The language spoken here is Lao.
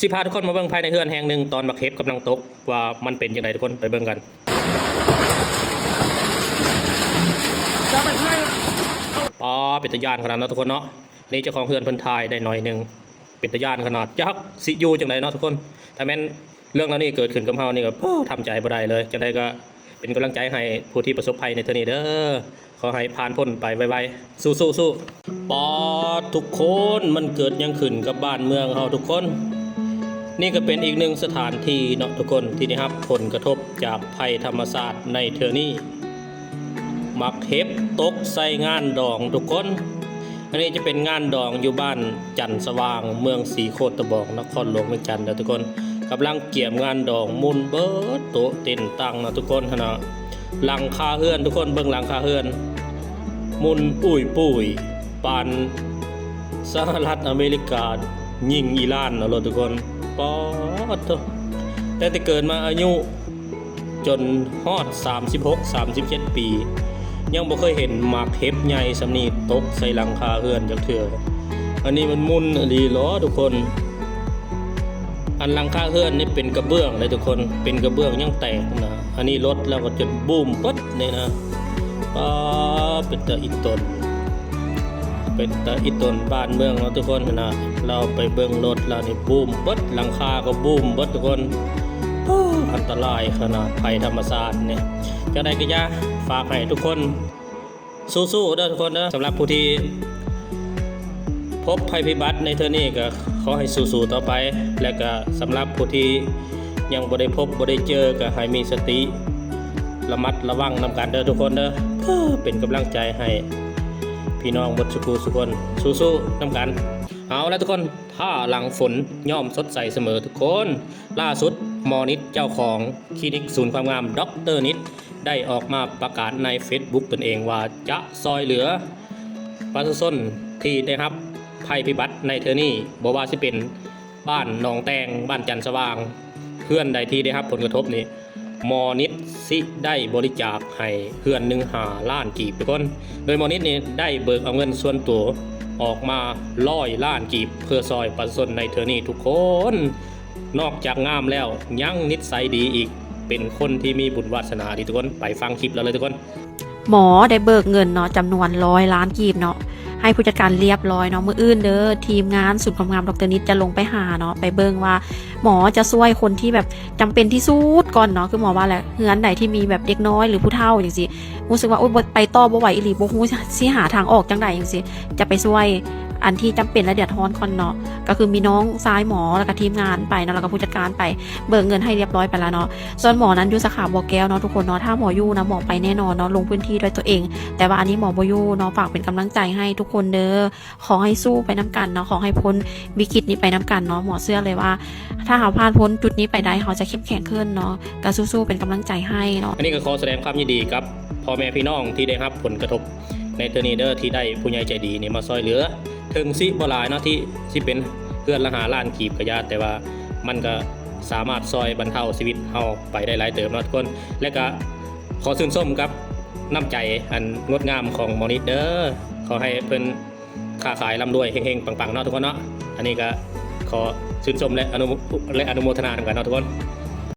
ຊິພາທຸກຄົນມາເບິ່ງພາຍໃນເຮືອນແຫ່ງໜຶ່ງ ຕອນໝາກເຫັບກຳລັງຕົກ ວ່າມັນເປັນຈັ່ງໃດ ທຸກຄົນໄປເບິ່ງກັນ. ປາ ເປັນຕາຢ້ານຂະໜາດເນາະ ທຸກຄົນເນາະ. ນີ້ເຈົ້າຂອງເຮືອນເພິ່ນຖ່າຍໄດ້ໜ້ອຍໜຶ່ງ ເປັນຕາຢ້ານຂະໜາດ. ຈັກຊິຢູ່ຈັ່ງໃດເນາະ ທຸກຄົນ. ຖ້າແມ່ນເລື່ອງເຫຼົ່ານີ້ເກີດຂຶ້ນກັບເຮົານີ້ກໍ ໂອ້ ທຳໃຈບໍ່ໄດ້ເລີຍ. ຈັ່ງໃດກໍເປັນກຳລັງໃຈໃຫ້ຜູ້ທີ່ປະສົບໄພໃນເທື່ອນີ້ເດີ. ຂໍໃຫ້ຜ່ານພົ້ນໄປໄວໆ. ສູ້ໆໆ. ປາດ ທຸກຄົນ ມັນເກີດຫຍັງຂຶ້ນກັບບ້ານເມືອງເຮົາ ທຸກຄົນ? ນີ້ກໍເປັນອີກໜຶ່ງສະຖານທີ່ເນາະ ທຸກຄົນ ທີ່ໄດ້ຮັບຜົນກະທົບຈາກໄພທຳມະຊາດໃນເທື່ອນີ້. ໝາກເຫັບຕົກໃສ່ງານດອງ ທຸກຄົນ. ອັນນີ້ຈະເປັນງານດອງຢູ່ບ້ານຈັນສະຫວ່າງ ເມືອງສີໂຄດຕະບອງ ນະຄອນຫຼວງວຽງຈັນເດີ ທຸກຄົນ. ກຳລັງກຽມງານດອງ ໝຸ່ນເບິດໂຕະເຕັນຕັ່ງນະ ທຸກຄົນຫັ້ນນະ. ຫຼັງຄາເຮືອນ ທຸກຄົນ ເບິ່ງຫຼັງຄາເຮືອນ ໝຸ່ນປຸ້ຍປຸ້ຍ ປານສະຫະລັດອາເມລິກາຍິງອີຣານເອົາໂລດ ທຸກຄົນ. ປາດໂທ້ ຕັ້ງແຕ່ເກີດມາອາຍຸຈົນຮອດສາມສິບຫົກ ສາມສິບເຈັດປີ ຍັງບໍ່ເຄີຍເຫັນໝາກເຫັບໃຫຍ່ສ່ຳນີ້ຕົກໃສ່ຫຼັງຄາເຮືອນຈັກເທື່ອ. ອັນນີ້ມັນໝຸ່ນອີ່ຫຼີເນາະ ທຸກຄົນ. ອັນຫຼັງຄາເຮືອນນີ້ເປັນກະເບື້ອງເດ້ ທຸກຄົນ ເປັນກະເບື້ອງຍັງແຕກນະ. ອັນນີ້ລົດລາວກໍຈົນບູມເບິດນີ້ນະ. ປາ ເປັນຕາອີ່ຕົນ ເປັນຕາອີ່ຕົນບ້ານເມືອງເນາະ ທຸກຄົນນະ. ລາວໄປເບິ່ງລົດລາວນີ້ບູມເບິດ ຫຼັງຄາກໍບູມເບິດ ທຸກຄົນ. ໂອ້ ອັນຕະລາຍຂະໜາດ ໄພທຳມະຊາດນີ້. ຈັ່ງໃດກໍຢ່າ ຝາກໃຫ້ທຸກຄົນ ສູ້ໆເດີ ທຸກຄົນເດີ. ສຳລັບຜູ້ທີ່ພົບໄພພິບັດໃນເທື່ອນີ້ກໍຂໍໃຫ້ສູ້ໆຕໍ່ໄປ ແລະກໍສຳລັບຜູ້ທີ່ຍັງບໍ່ໄດ້ພົບບໍ່ໄດ້ເຈີ ກໍໃຫ້ມີສະຕິ ລະມັດລະວັງນຳກັນເດີ ທຸກຄົນເດີ. ເປັນກຳລັງໃຈໃຫ້ພີ່ນ້ອງເບິດສູ່ຜູ້ສູ່ຄົນ ສູ້ໆນຳກັນ. ເອົາລະ ທຸກຄົນ ຖ້າຫຼັງຝົນຍ່ອມສົດໃສສະເໝີ ທຸກຄົນ. ລ່າສຸດ ໝໍນິດ ເຈົ້າຂອງຄລີນິກສູນຄວາມງາມ ດອກເຕີ ນິດ ໄດ້ອອກມາປະກາດໃນເຟສບຸກຕົນເອງວ່າ ຈະຊ່ອຍເຫຼືອປະຊາຊົນທີ່ໄດ້ຮັບໄພພິບັດໃນເທື່ອນີ້ ບໍ່ວ່າຊິເປັນບ້ານໜອງແຕງ, ບ້ານຈັນສະຫວ່າງ, ເຮືອນໃດທີ່ໄດ້ຮັບຜົນກະທົບນີ້ ໝໍນິດຊິໄດ້ບໍລິຈາກໃຫ້ເຮືອນໜຶ່ງຫ້າລ້ານກີບ ທຸກຄົນ. ໂດຍໝໍນິດນີ້ໄດ້ເບີກເອົາເງິນສ່ວນຕົວອອກມາຮ້ອຍລ້ານກີບ ເພື່ອຊ່ອຍປະຊາຊົນໃນເທື່ອນີ້ ທຸກຄົນ. ນອກຈາກງາມແລ້ວ ຍັງນິດໄສດີອີກ ເປັນຄົນທີ່ມີບຸນວາສະໜາດີ ທຸກຄົນ. ໄປຟັງຄລິບລາວເລີຍ ທຸກຄົນ. ໝໍໄດ້ເບີກເງິນເນາະ ຈຳນວນຮ້ອຍລ້ານກີບເນາະ ໃຫ້ຜູ້ຈັດການລຽບລ້ອຍເນາະ. ມື້ອື່ນເດີ ທີມງານສູນຄວາມງາມ ດອກເຕີ ນິດ ຈະລົງໄປຫາເນາະ ໄປເບິ່ງວ່າໝໍຈະຊ່ວຍຄົນທີ່ແບບຈຳເປັນທີ່ສຸດກ່ອນເນາະ. ຄືໝໍວ່າແຫຼະ ເຮືອນໃດທີ່ມີແບບເດັກນ້ອຍ ຫຼື ຜູ້ເຖົ້າຈັ່ງຊີ້ ຮູ້ສຶກວ່າ ໂອ້ຍ ບໍ່ ໄປຕໍ່ບໍ່ໄຫວອີ່ຫຼີ ບໍ່ຮູ້ຊິຫາທາງອອກຈັ່ງໃດຈັ່ງຊີ້ ຈະໄປຊ່ວຍອັນທີ່ຈຳເປັນ ແລະ ເດືອດຮ້ອນກ່ອນເນາະ. ກໍຄືມີນ້ອງຊາຍໝໍ ແລ້ວກໍທີມງານໄປເນາະ ແລ້ວກໍຜູ້ຈັດການໄປເບີກເງິນໃຫ້ລຽບລ້ອຍໄປແລ້ວເນາະ. ສ່ວນໝໍນັ້ນຢູ່ສາຂາບໍ່ແກ້ວເນາະ ທຸກຄົນເນາະ. ຖ້າໝໍຢູ່ນະ ໝໍໄປແນ່ນອນເນາະ ລົງພື້ນທີ່ດ້ວຍຕົວເອງ. ແຕ່ວ່າອັນນີ້ໝໍບໍ່ຢູ່ເນາະ. ຝາກເປັນກຳລັງໃຈໃຫ້ທຸກຄົນເດີ. ຂໍໃຫ້ສູ້ໄປນຳກັນເນາະ ຂໍໃຫ້ພົ້ນວິກິດນີ້ໄປນຳກັນເນາະ. ໝໍເຊື່ອເລີຍວ່າ ຖ້າເຮົາຜ່ານພົ້ນຈຸດນີ້ໄປໄດ້ ເຮົາຈະເຂັ້ມແຂງຂຶ້ນເນາະ. ກໍສູ້ໆເປັນກຳລັງໃຈໃຫ້ເນາະ. ອັນນີ້ກໍຂໍສະແດງຄວາມຍິນດີກັບພໍ່ແມ່ພີ່ນ້ອງທີ່ໄດ້ຮັບຜົນກະທົບໃນເທື່ອນີ້ເດີ ທີ່ໄດ້ຜູ້ໃຫຍ່ໃຈດີນີ້ມາຊ່ອຍເຫຼືອ. ເຖິງຊິບໍ່ຫຼາຍເນາະ ທີ່ຊິເປັນເຮືອນລະຫ້າລ້ານກີບກໍຢ່າ ແຕ່ວ່າມັນກໍສາມາດຊ່ອຍບັນເທົາຊີວິດເຮົາໄປໄດ້ຫຼາຍເຕີບເນາະ ທຸກຄົນ. ແລະກໍຂໍຊື່ນຊົມກັບນ້ຳໃຈອັນງົດງາມຂອງໝໍນິດເດີ. ຂໍໃຫ້ເພິ່ນ ຄ້າຂາຍລ່ຳລວຍເຮັງໆປັງໆເນາະ ທຸກຄົນເນາະ. ອັນນີ້ກໍຂໍຊື່ນຊົມ ແລະ ອະນຸ ແລະ ອະນຸໂມທະນານຳກັນເນາະ ທຸກຄົນ.